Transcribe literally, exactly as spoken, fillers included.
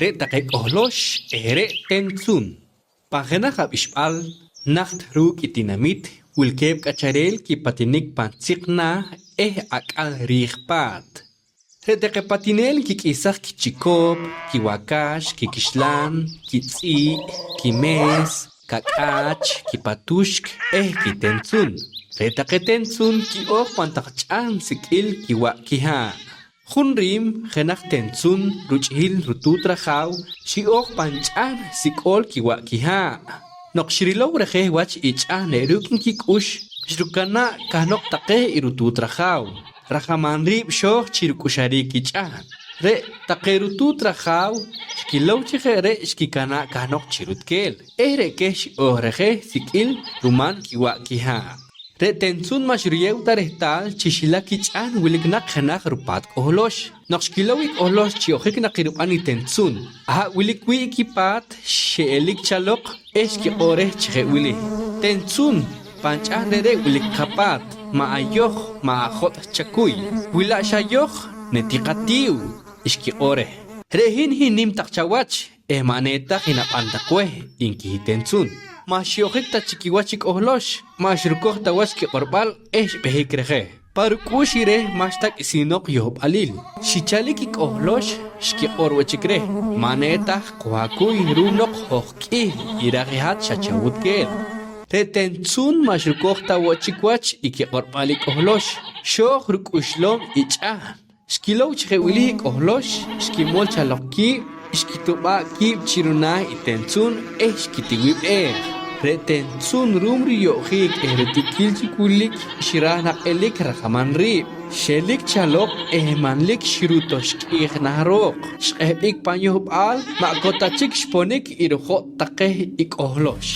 Re' taqeh k'ohlox eh re' tentzun. Pan jenaj ab'ixb'al, najt ruuk' i tinamit, wilkeeb' k'achareel kipatinik pan tziq naah eh ak'al riij paat. Re' taqeh patineel nkik'isaj kichikoop, kiwakax, kikixlaan, kitz'i', kimees, kak'aach, kipatuxk eh kitentzun. Re' taqeh tentzun ki'ooj pan taq ch'ahn sik'il kiwa' kihaa'. Jun riim jenaj tentzun ruch'ihil rutuut rajaaw xi'ooj pan ch'ahn sik'ool kiwa' kihaa'. Noq xrilow rejeh wach i ch'ahn re' ruuk' nkik'ux, xrukanaa' kahnoq taqeh i rutuut rajaaw. Rajaman riib' xooj chi ruk'uxariik i ch'ahn. Re' taqeh rutuut rajaaw xkilow chi je' re' xkikanaa' kahnoq chi rutkeel eh re' keh xi'ooj rejeh sik'il ruman kiwa' kihaa'. Re' tentzun ma' xruyeew ta rehtaal chi xilak i ch'ahn wilik naq jenaj rupaat k'ohlox. Noq xkilow i k'ohlox chi ojik naq irub'an i tentzun, aha' wilik wii' kipaat, xe'elik chaloq eh xkiq'or reh chi je' wili: Tentzun, pan ch'ahn re're' wilik qapaat, ma' ayoj, ma' ajotz' chakuy. Wi la' xa yoj, netiq atiiw, xkiq'or reh. Re' hin, hin nim taq chawach eh ma' netaj inab'an taq weh, nki i tentzun. Ma' xi'ojik ta chi kiwach i k'ohlox, ma' xrukoj ta wach kiq'orb'al eh xb'ehik rejeh. Pa ruk'ux i reh ma'xta k'isinoq yohb'alil. Xichalik i k'ohlox, xkiq'or wo' chik reh: Ma' netaj qohakuy ru'um noq hoj k'ih iraaj i hat xa chawutkeel. Re' tentzun ma' xrukoj ta wo' chik wach i kiq'orb'al i k'ohlox, xooj ruk'uxlom i ch'ahn. Xkilow chi je' wili i k'ohlox, xkimol chaloq kiib', xkitub'aa' kiib' chi runaah i tentzun eh xkitiwib'eej. Re' tentzun ru'um riyo'jiik eh riti'kiil chik wilik, xiraaj naq elik rajaman riib'. Xelik chaloq eh manlik xrutoxk'ij nah rooq. Xq'ehb'ik pan yohb'al, ma' ko ta chik xponik i rujo' taqeh i k'ohlox.